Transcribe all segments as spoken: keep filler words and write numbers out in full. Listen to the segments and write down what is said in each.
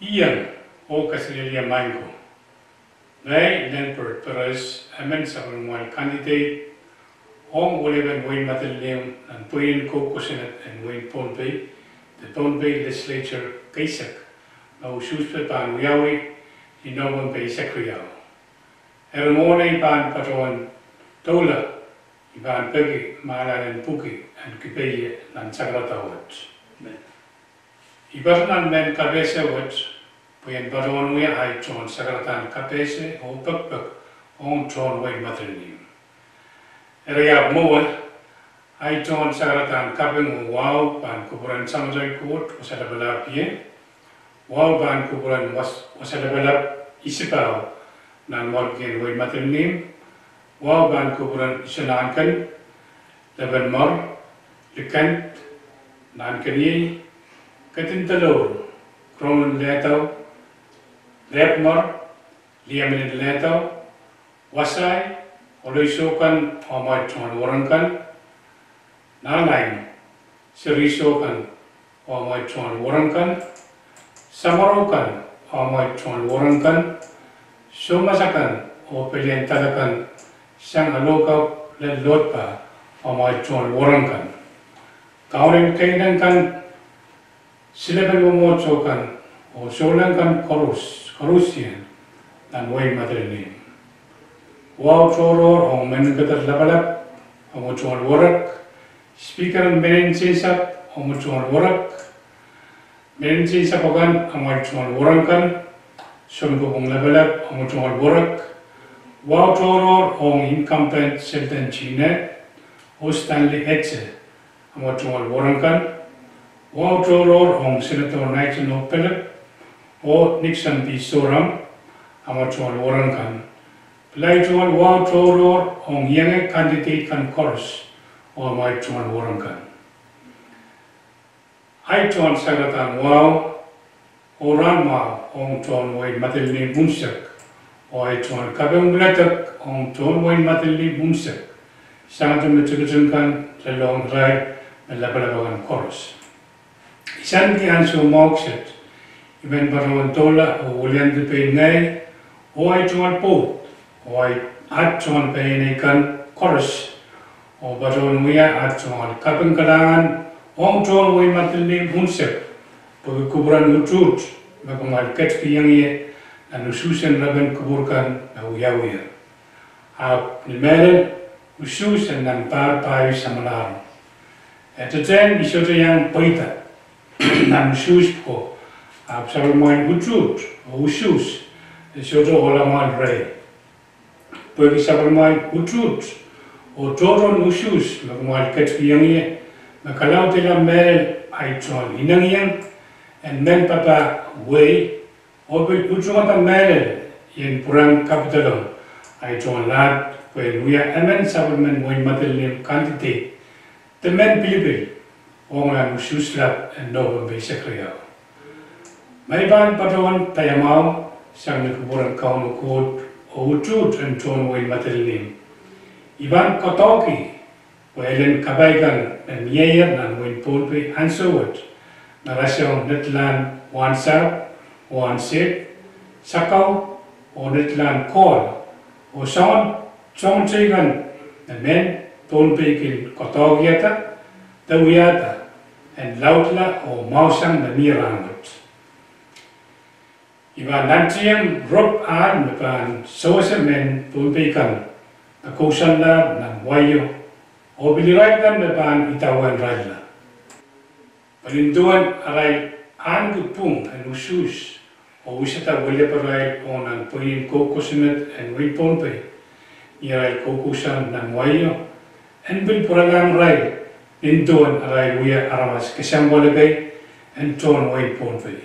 Iang oh kaselehlie maing ko. Ngehi Lambert Perez, emen sapwellimamwail candidate ong weliepen wehin Madolenihmw nan pweinen kou kosonned en wehin Pohnpei, de Pohnpei Legislature keisek, me usuhs pahn wiawi ni Nohpempe eisek riau. Eri mwohn ei pahn patohwen doula, I pahn peki me I anahne pwuki en kipe ie nan sakarada wet. I patohwan men kapehse wet, pwe I en patohwan wia ahi tohn sakaradahn kapehse oh pekpek ong tohn wehin Madolenihmw. Eri ahpw mwowe, ahi tohn sakaradahn kaping oh wahu pahn kupwuren Samatail Koht Wasa Lapalap ie, wahu pahn kupwuren Was-, Wasa Lapalap Isipahu nan mwarkien wehin Madolenihmw, wahu pahn kupwuren Iso Nahnken, Lepen Mor, Likend, Nahnkeniei, Kedindelour, Kronglen Lehdau, Lehpmor, Liamen Lehdau, Wasai, Oleiso kan oh amwail tohn werenkan, Nahnaing, Seri Iso kan oh amwail tohn werenkan, Samworo kan oh amwail tohn werenkan, Soumasa kan oh pelien dahla kan, sang Alokau lel Loodpa oh amwail tohn werenkan, Kaunen Keinek kan, Silepen Mwomwohdiso kan, oh souleng kan koaros, koarosie nan wehin Madolenihmw. Wahu tohrohr ong Meninkeder Lapalap, amwail tohn werek, Spikeren Meninsensapw, amwail tohn werek, Meninsensapw akan, amwail tohn werenkan, Sounkopwung Lapalap, amwail tohn werek, wahu tohrohr ong incumbent Sheldon Jeanette oh Stanley Etse, amwail tohn werenkan, wahu tohrohr ong Senator Nigel Philip oh Nixon P. Zoram, amwail tohn werenkan, pil ahi tohn wahu tohrohr ong ienge candidate kan koaros oh amwail tohn werenkan. Ahi tohn sakaradahn wahu oh rahnmwahu ong tohn wehin Madolenihmw unsek, oh ahi tohn kaping wiledek ong tohn wehin Madolenihmw unsek, sangete me tikitik kan lelohng irail me lapalap akan koaros. Isanki ansou mwahu kiset, I men patohwen doula oh wiliandi pein ngehi oh ahi tohn pwoud oh ahi, ahi tohn peieinei kan koaros, oh patohwen wia ahi tohn kaping kalahngan ong tohn wehin Madolenihmw unsek, pwehki kupwuren utuht me kumwail ketikihong ie nan usuhsen repen kupwur kan me wiawi. Ahpw ni mehlel, usuhs en nan pahr pahieu samwalahro. E tehtehn I sohte iang pweida nan usuhs pwuko, ahpw sapwellimamwail utuht oh usuhs e sohte ohla mwahl rehi. Pwehki sapwellimamwail utuht oh tohrohr en usuhs me kumwail ketikihong ie, me kalaudehla mehlel ahi tohn inengieng en men papah wehi, oh pil utungada mehlel I en pwurehng kapidolong ahi tohn lahd pwehn wia emen sapwellimen wehin Madolenihmw candidate de men pilipil ong nan usuhs lap en Nohpempe eisek riau. Ma I pahn patohwen paiamwahu sang ni kupwuren Kauno Koht oh utuht en tohn wehin Madolenihmw, I pahn koadoahki pwe elen kapai kan me mieier nan wehin Pohnpei ansou wet, me rasehng netlahn wahnsahpw, wahnsehd, sakau, oh netlahn kohl, oh soangen soangen teikan me mehn Pohnpei kin koadoahkihada de wiahda en laudla oh mwahusang me mie rahnwet. I pahn nantihong rop ahl me pahn sewese mehn Pohnpei kan me kousoanlahr nan waio, oh pil irail kan me pahn idawehn irailla. Pwe nin duwen arail ahneki pwung en usuhs oh wisada wilieparail ong nan pweinen kou kosonned en wehin Pohnpei ni arail kou kousoan nan waio, en pil pwuralahng irail nin duwen arail wia aramas kesempwal ekei en tohn wehin Pohnpei.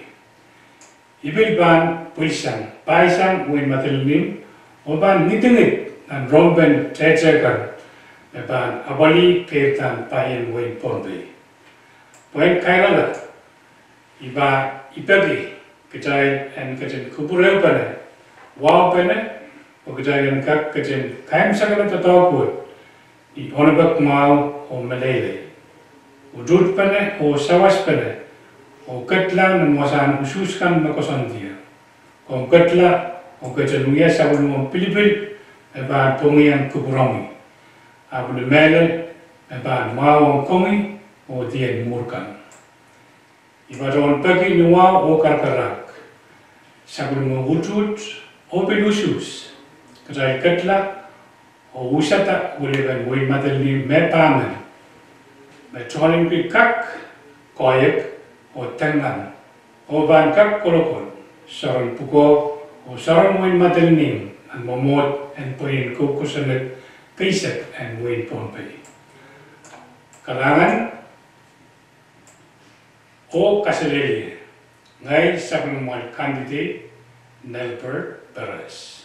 I pil pahn pwilisang pahisang wehin Madolenihmw oh pahn ngidingid nan rohngpen tehte kan me pahn apwalih keirdahn paien wehin Pohnpei. Pwehn kairala, I pahn, I peki kitail en ketin kupwurehpene, wahupene, pwe kitail en kak ketin kaimwisekala doadoahk wet ni onopek mwahu oh meleilei, utuhtpene oh sawaspene, Oh ketla nan wasahn usuhs kan me koasoandier. Komw ketla oh ketin wia sapwellimomw pilipil me pahn pwongih kupwuromwi. Ahpw ni mehlel me pahn mwahuong komwi oh dien mwuhr kan. I patohwan peki ni wahu oh karakarahk, sapwellime utuht oh pil usuhs, kitail ketla oh usada wilipen wehin Madolenihmw me pahmen, me tohnimki kak, koahiek, oh tengkan, oh pahn kak kolokol soaren pwukoa oh soaren wehin Madolenihmw nan mwomwohd en pweinen kou kosonned keisek en wehin Pohnpei. Kalahngan oh kaselehlie, ngehi sapwellimamwail candidate Nelbert Perez.